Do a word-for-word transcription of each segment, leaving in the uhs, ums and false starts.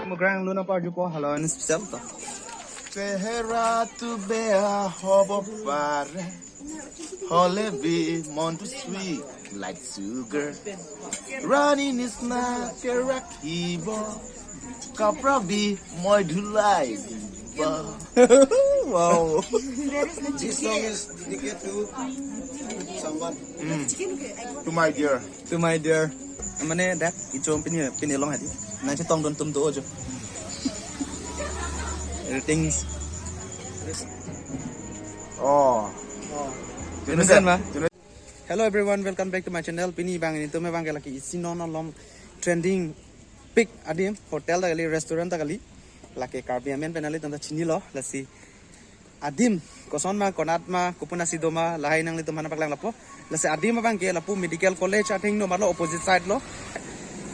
Mograng luna parjupo, hello, and special to. চেহেৰাটো বেয়া হ'ব পাৰে, হ'লে বি মনটো sweet like sugar। ৰাণী নিচিনাকে ৰাখিব, কাপোৰ বি মই ধুলাই দিব। Wow। This song is dedicated to someone। To my dear। To my dear। Mane dak ichom pini pini long hadi. Nangchetongdun atum do jo. Ratings. Oh. Innocent ma? Hello everyone, welcome back to my channel. Pini abang nelitum abangke lake isi non along trending pic adim hotel ta kali, restaurant ta kali. Lake Karbi amen pen nelitum ta chinilo, lasi adim koson ma, konat ma, kopi nasi do ma, lahai nanglitum aphan nangpaklang lapo. Lasi adim abangke lapu medical college athengno ma lo, opposite side lo.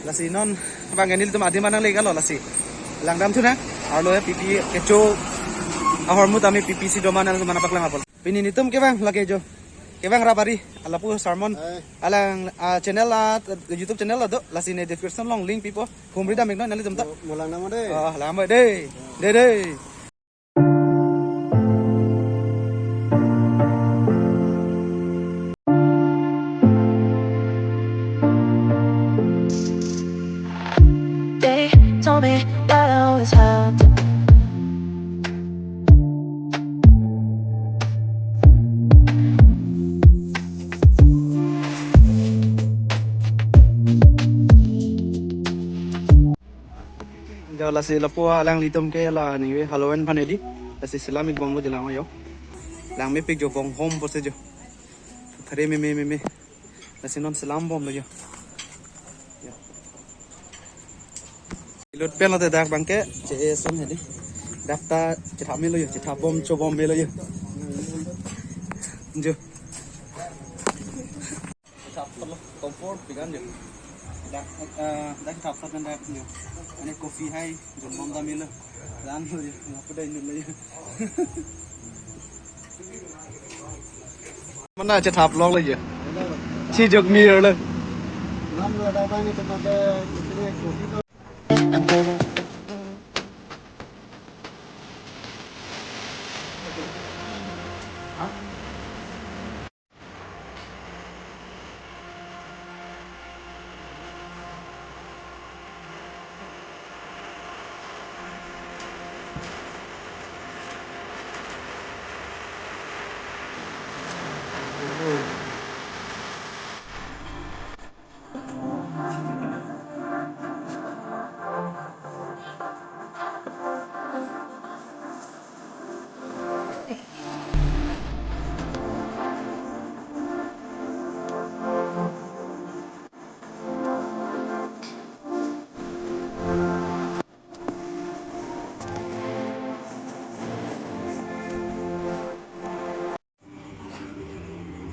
Lasi non abangke nelitum adim nanglegalo, lasi langdamthu nang. Arlo ya pipi kecho ahormu tame pipi si do ma, nanglitum aphan nangpaklang lapo. Pini nelitum kevang lake jo. Kevang rapari, lapu sermon. Hai. Alang, ah, channel la, YouTube channel la do, lasi ne description along link pipo. Humri dam iknon nelitum ta. Mo-, molang namo de. Oh, lama de. De de. They told me that I was held. Jo, lasi lapu alanglitum ke la anyway, Halloween aphan hedi. Lasi selam ik bomlo, jelang yo. Lang mepik jo, bong hom pusi jo. Thare meme meme. Lasi non selam bomlo jo. Yo. Ilut pen lote dak abangke che eson hedi. Dak ta chethap melo jo, chethap bom, cho bom melo jo. Jo. Chethap lo, comfort pikan jo. Dak, eh, dak chethap sat dak jo. Ane coffee hai, jon bom ta melo. Dan lo jo, lapu dai nul lo jo. Mana chethap long lo jo. Chijok mir lo.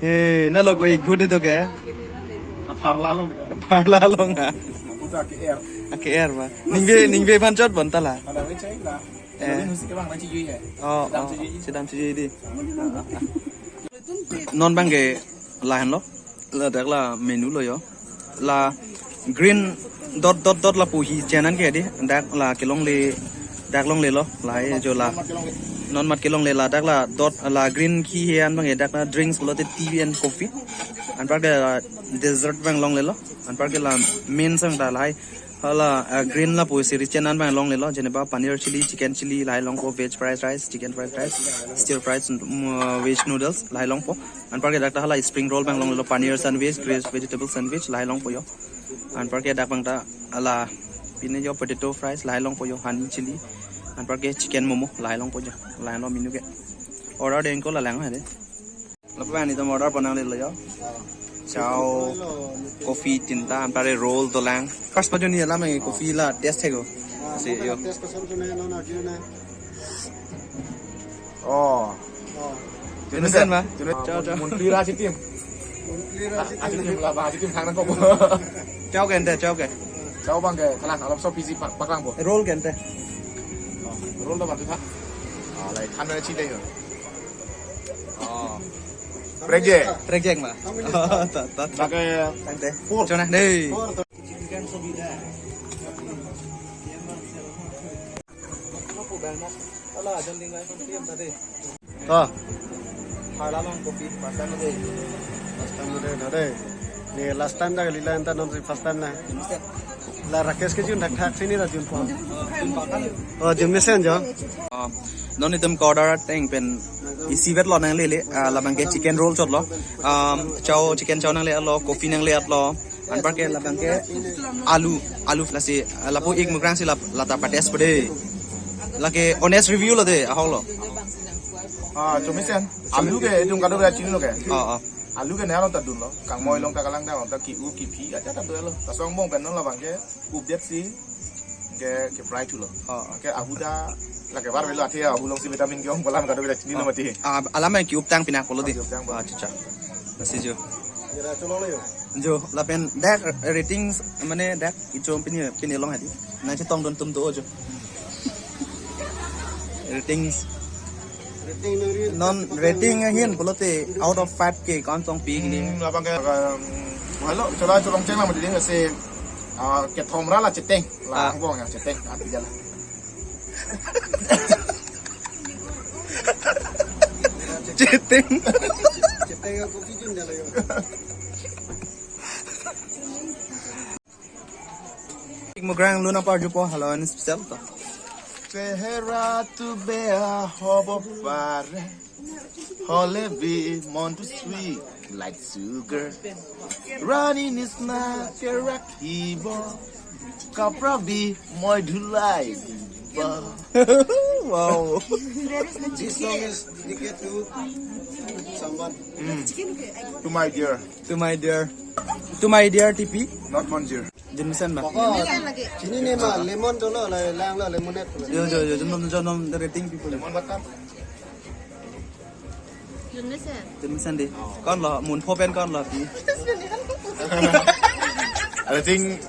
He, na lo koi good to ke? Parla long. Parla long ha. Puta ke air. Ake air ma. Ningve, ningve aphan chot bon ta la. Ada we chai la. Eh. Ada we nusi ke bang na chi yui hai. Oh, sedam oh. Chi yui. Sedam chi yui di. Non abangke lahenlo. Ladak la menu lo jo. La green dot dot dot lapu hi chenan ke di. Dak la kelongle, dak longlelo. Lahai jo la. Non mat kelongle, ladak la dot la green khi he an abang, dak la drinks pulote tea and coffee. Anparke la dessert abang longlelo. Anparke la main sang ta lahai. Hala, ah, green lapu series chenan abang longlelo, jeneba paneer chilli, chicken chilli, lahai longpo, veg fried rice, chicken fried rice, stir fried, mm, uh, veg noodles, lahai longpo. Anparke dak ta hala spring roll abang longlelo, paneer sandwich, veg, vegetable sandwich, lahai longpo jo. Anparke dak abang ta hala pine jo potato fries, lahai longpo jo, honey chilli. Anparke chicken momo, lahai longpo jo, lahai lo menu ke. Order de ingkoi la lang ha de. Lapu abang nelitum order pon nanglelo jo. Chow, coffee tinta, anpar roll dolang. First pajuni alam e coffee la taste thek-o. Si jo. Oh. Innocent ma? Chow, chow. Montri Raj team. Montri Raj team. Aji team la, aji team thang nangkok. Chow ke ante, chow ke? Chow abangke, kalang alop so busy pak, paklangpo. Roll ke ante? Oh, roll to bantu tha. Ah, lai, khan na chi de yo. Oh. Break je. Break je ma. Oh, ta, ta, ta. Lake ante. Four. Chona dei. Four. Chicken sobida. Ala, jom ding lai, ding tadi. To. Hala long kopi, first time dei. First time dei, dei. Ne last time dak lila anta non si first time na. La Rakesh ke jun thakthak sini ra junpo. Oh, jun mesen jo. Ah, non itum ke order ateng pen isivet lo nanglele, ah, labang ke chicken roll chotlo. Um, chow, chicken chow nangle-etlo, coffee nangle-etlo. Anparke labang ke alu, alu lasi, ah, lapu ik mukrang si lap, lata pates pede. Lake honest review lo dei, ahok lo. Ah, chomisen. Alu ke itum kadokave chinilo ke. Oh, oh. Alu ke ne along ta dunlo. Kangmoi along ta, kalang ta along ta, ki-u kiphi aja ta dunlo. Laso angbong pen non labang ke update si ke, ke fry thulo. Oh. Ke ahu ta lake bar velo, athe ahu along si vitamin ke-ong pu alam kadokave chinilo mati. Ah, alam ke uptang pinak pulo dei. Ah, uptang. Ah, acha, acha. Lasi jo. Jo, lapen dak ratings mane dak ichom pini, pini long hadi. Na chetong don tum do jo. Ratings. Non rating ahin pulote out of five ke kon tong pi kini. Hmm, labang ke, um, hello, chola cholong cheng lama dili si, ah, kethom ra la cheteng. La, ah, angbong ya cheteng, ah, tiga la. Cheteng. Cheteng aku bikin dia lagi. Ik mukrang lun apar jupo, hala an special to. চেহেৰাটো বেয়া হ'ব পাৰে, হ'লে বি মনটো sweet like sugar। ৰাণী নিচিনাকে ৰাখিব, কাপোৰ বি মই ধুলাই দিব। Wow. This song is dedicated to someone. To my dear. To my dear. To my dear T P. Not Monjir. Jun mesen ba? Pokok. Chini ne ma, lemon dolo, la, lang lo, lemonade. Jo, jo, jo, jun nom, jun nom, the rating people. Lemon butter. Jun mesen. Jun mesen dei. Kon lo, mun pho pen kon lo, pi. I think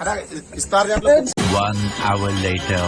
ada star ya. One hour later.